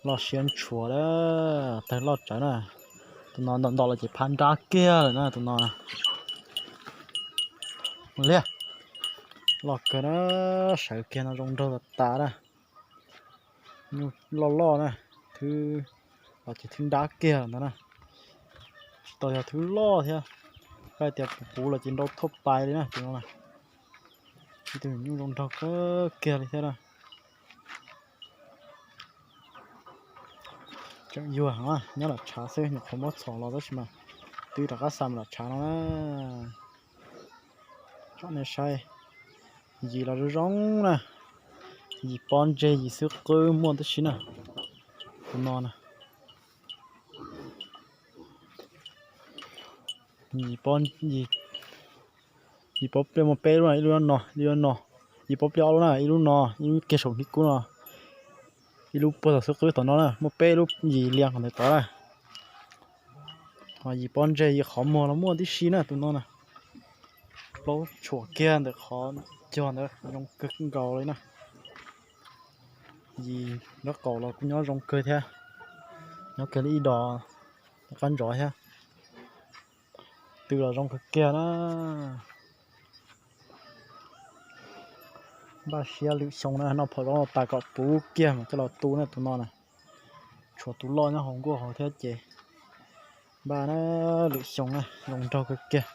Loj siab ntshua lawm, tawg loj tsawv na. Tus no ntom ntom los ces phab nrab kiag lawm na tus no. Liag, loj kawg na, sawv kiag no zoo nraug tas tas na. Nyuj loj loj na, thwb los ces thwb nrab kiag lawm ntag na. Tsis tau yog thwb loj thiab, koj tias puv puv los ces nrau thauj pais li na tus no na. Ib tug nyuj zoo nraug kawg kiag li thiab na. Tseem yuag, nyob lam tshav xwb, nyuam qhuav muab txhom los tab sis mas twb rov qab xa mus lam tshav no na. Tsom nej saib, yim los zoo zoo na, yim pob ntseg yim xwb qwb muaj tib si na. Tus no na, yim pob pliaj muaj peb lub na, ib lub no, ib lub no, yim pob pliaj ob lub na, ib lub no, ib lub kiag saum hli kub no, ib lub puag tom xwb qwb tom no na, muaj peb lub yim lias qhov ntawd tod na. Ho yim pob ntseg yim qhov muag los muaj tib si na tus no na. Plaub tshuam kiag ntawm qhov cog ntawd zoo kawg nkaus li na. Yim nraub qaum los kuj nyob zoo kawg thiab, nyob kiag li ib dos qab ntsov thiab. Tw los zoo kawg kiag na. Npaj siab lwm xyoo na, noj phom zoo tas kom puv kiag mas coj los tu na tus no na. Tshuav tus loj nyob hauv nkuaj hauv thiab ces npaj na, lwm xyoo na zoo nraug kawg kiag.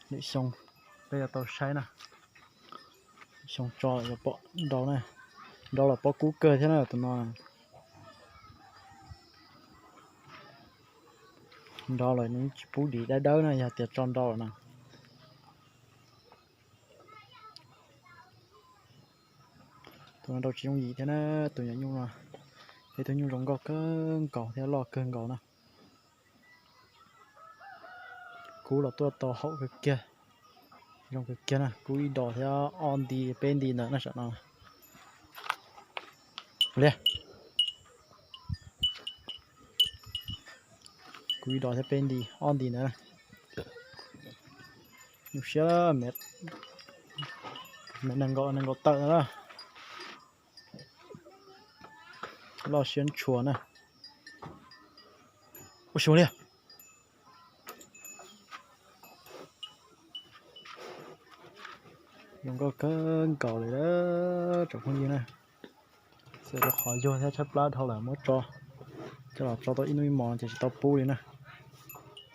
Lwm xyoo peb yuav tau saib na. Xyoo tso yuav pom nrau na, nrau los pob kub kawg thiab na tus no. Nrau los nws tsis pub dim dawb dawb na, yog tias tso nrau lawm na. Tus no nrau tsis yooj yim thiab na, tus nyuam nyuj no, ib tug nyuj zoo nkauj kawg nkaus thiab loj kawg nkaus na. Kub los tuaj tau haum kawg kiag, zoo kawg kiag na, kub ib dos thiab ob nti peb nti ntawd na sam no. Li, kub ib dos thiab peb nti ob nti ntawd na. Nyuj siab, nees nkaum, nees nkaum tawm ntawd na. Loj siab ntshua na. Ua xyoo li. Zoo nkauj kawg nkaus li tsoom phooj ywg na. Xav rau qhov yuag thiab tshaib plab dhau lawm muab tso, coj los tso tau ib hnub ib hmos ces tsis tau pub li na.